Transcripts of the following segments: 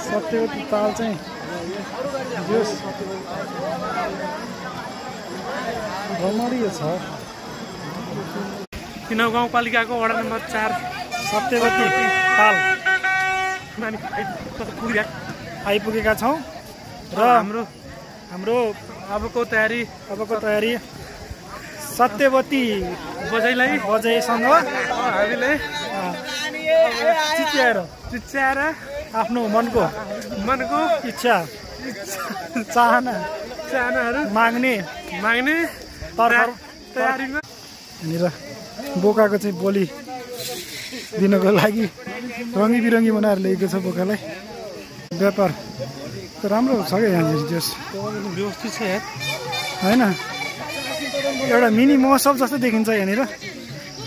सत्यवती ताल चाहिँ जोस रमणीय छ। किनौँ गाउँपालिकाको वडा नम्बर 4 सत्यवती ताल आइपुगेका छौँ र हाम्रो अबको तयारी सत्यवती बजाइसँग हामीले चिच्याएर आफ्नो मनको इच्छा चाहनाहरू माग्ने तयारीमा यहाँनिर बोकाको चाहिँ बोली दिनको लागि रङ्गी बिरङ्गी बनाएर ल्याएको छ बोकालाई। व्यापार त राम्रो छ क्या यहाँनिर जस व्यवस्थित छ होइन। एउटा मिनी महोत्सव जस्तो देखिन्छ यहाँनिर।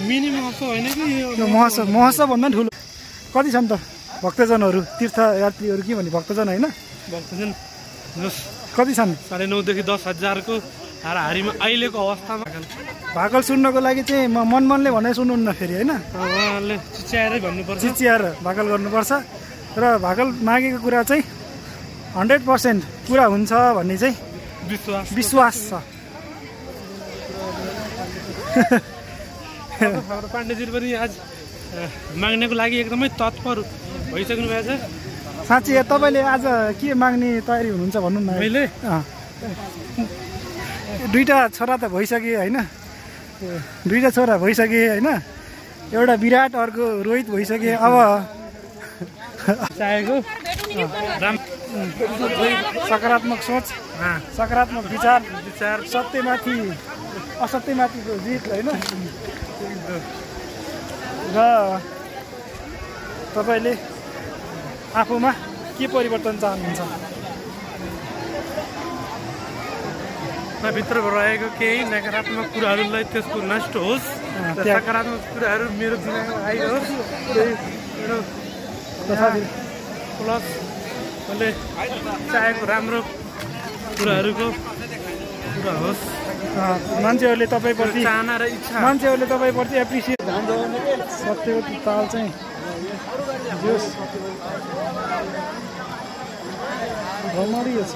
मिनी महोत्सव होइन कि यो महोत्सव भन्दा ठुलो। कति छन् त भक्तजनहरू तीर्थयात्रीहरू के भने भक्तजन होइन भक्तजन कति छन्? 9,500 देखि 10,000को हाराहारीमा अहिलेको अवस्थामा भाकल सुन्नको लागि चाहिँ मनले भने सुन्नुहुन्न फेरि होइन। उहाँहरूले चिच्याएरै भन्नुपर्छ, चिच्याएर भाकल गर्नुपर्छ र भाकल मागेको कुरा चाहिँ 100% पुरा हुन्छ भन्ने चाहिँ विश्वास छ। हाम्रो पाण्डेजी पनि आज माग्नेको लागि एकदमै तत्पर भइसक्नु भएको छ। साँच्ची तपाईँले आज के माग्ने तयारी हुनुहुन्छ भन्नु न। मैले दुईटा छोरा त भइसके होइन, दुईटा छोरा भइसके होइन, एउटा विराट अर्को रोहित भइसके। अब चाहेको सकारात्मक सोच, सकारात्मक विचार, सत्यमाथि असत्यमाथिको जित होइन। र तपाईँले आफूमा के परिवर्तन चाहनुहुन्छ? भित्र रहेको केही नकारात्मक कुराहरूलाई त्यसको नष्ट होस्, सकारात्मक कुराहरू मेरो दिमागमा आइरहोस्, प्लस मैले चाहेको राम्रो कुराहरूको कुरा होस्। मान्छेहरूले तपाईँप्रति चाहना र इच्छा, मान्छेहरूले तपाईँप्रति एप्रिसिएट। सत्यवती ताल चाहिँ जोस रमणीय छ।